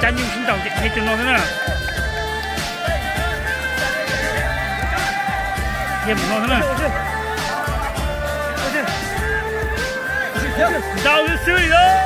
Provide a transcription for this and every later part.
Cab nyuj sib ntaus ces qhia tus no xwb na. Qhia tus no xwb na. Ntaus xwb xwb li lauj.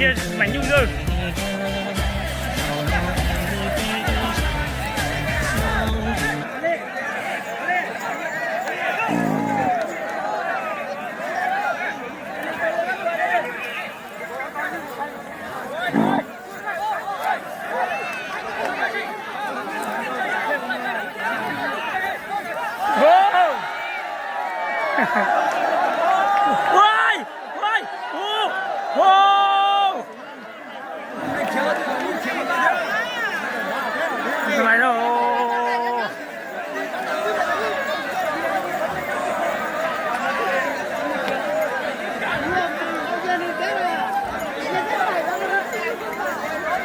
Dhia maim nyuj lawm.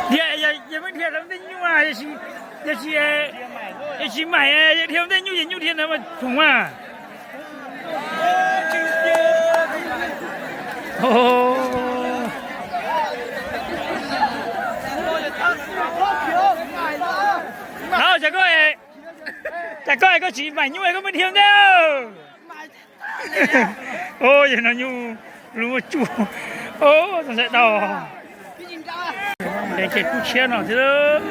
Dhia, yog muab dhia rau ntej nyuj, yog tsis, yog tsis maim, yog dhia ntej nyuj ces nyuj dhia ntawd mas khoom mas. Thaum, cas koj, cas koj es koj tsis maim nyuj es koj muab dhia ntej. Yog no nyuj lub muaj tsuj, txog ntshai dhau. Ces kub tshiab no thiab.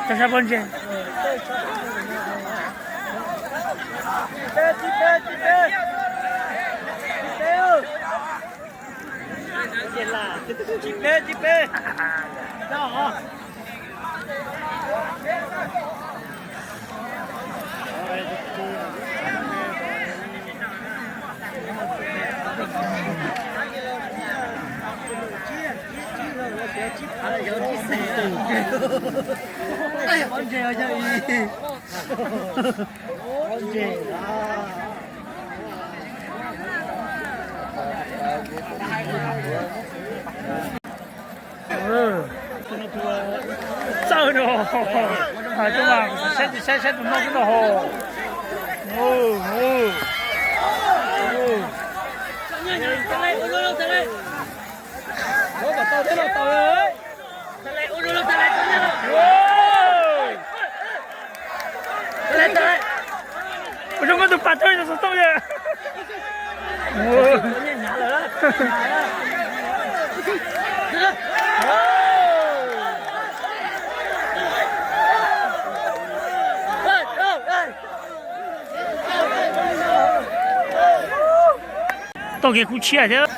Tau sab pob ntseg. Tsis peb, tsis peb. Tsis peb, tsis peb. Txawj no, saib, saib tus no xwb no ho. Ua zoo nkauj tus pas tau xov tooj yom. Tau kev kub tshiab thiab.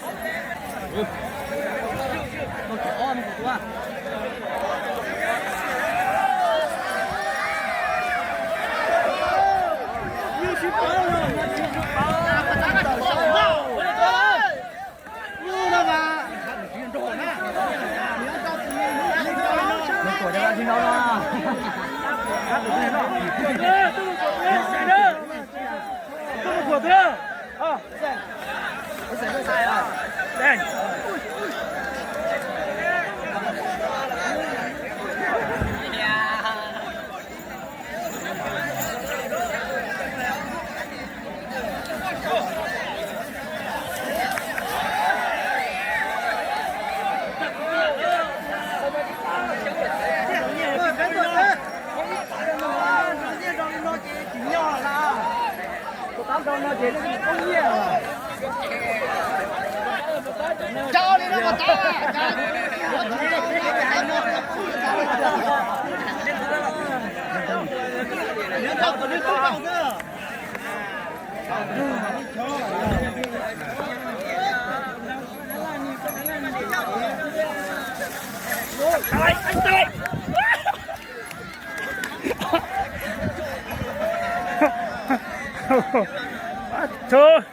Thua.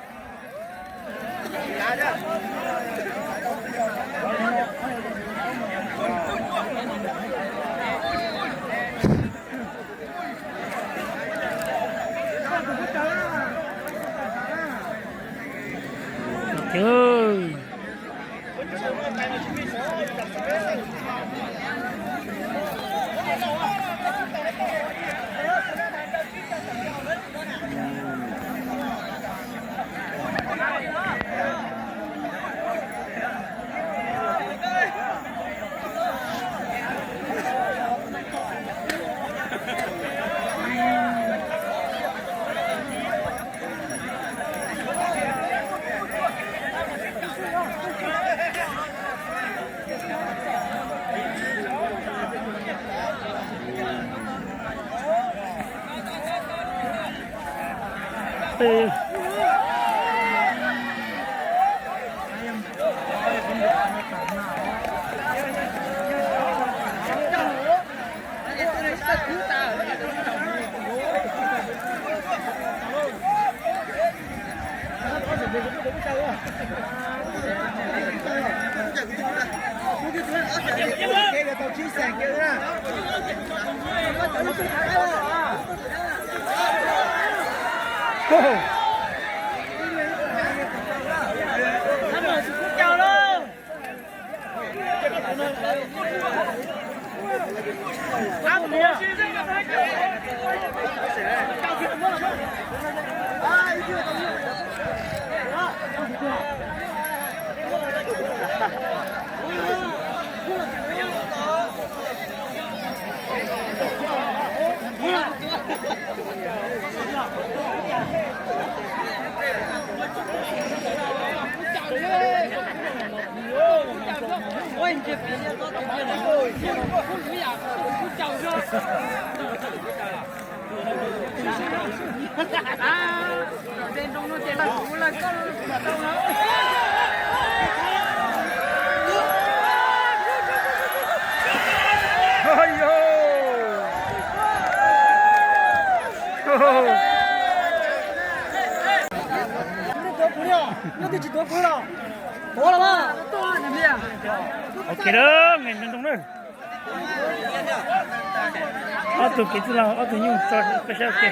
Ui. Ok lawm, nqis ntoo ntoo na. Ob tug kev tij laug, ob tug nyuj tso peb sab ua ke.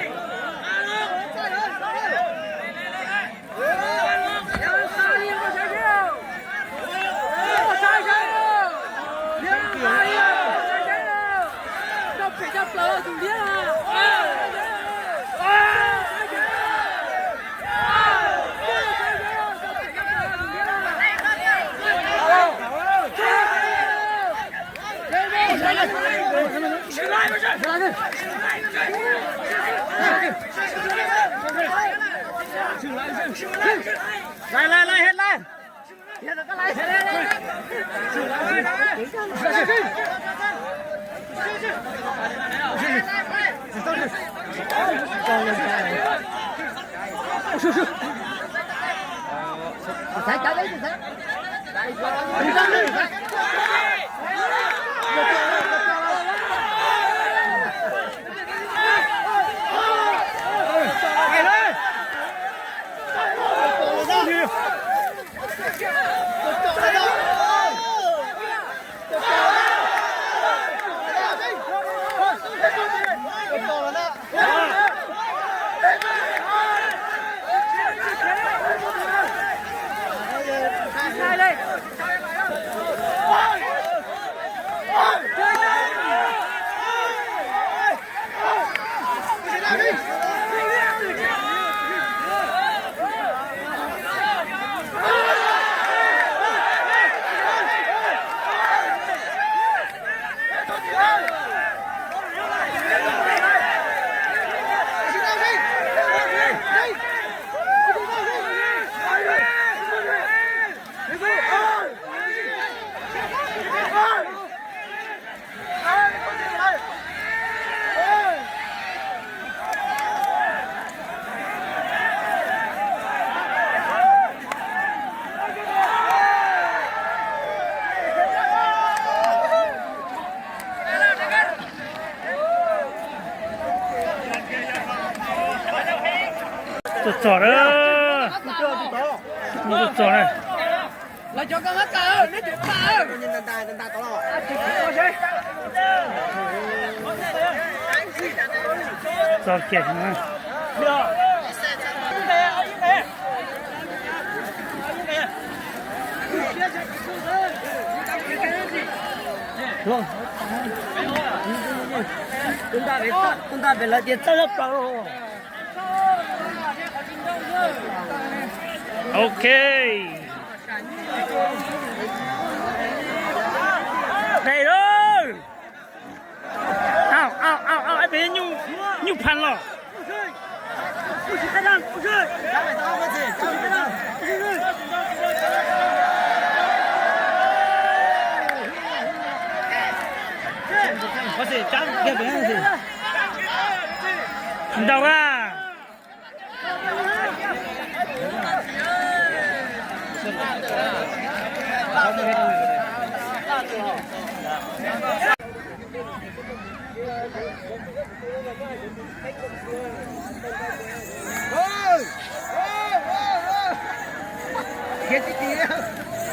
Lais, lais, lais, lais. Txom txom na. Txom txom na. Txom kiag. Tus ntaj pem lawv tias txawj lawm plaws. Ok. Qe lawm. Au, au, au, au, ib pem nyuj phaj los. Ntau a. Khiav tib tib.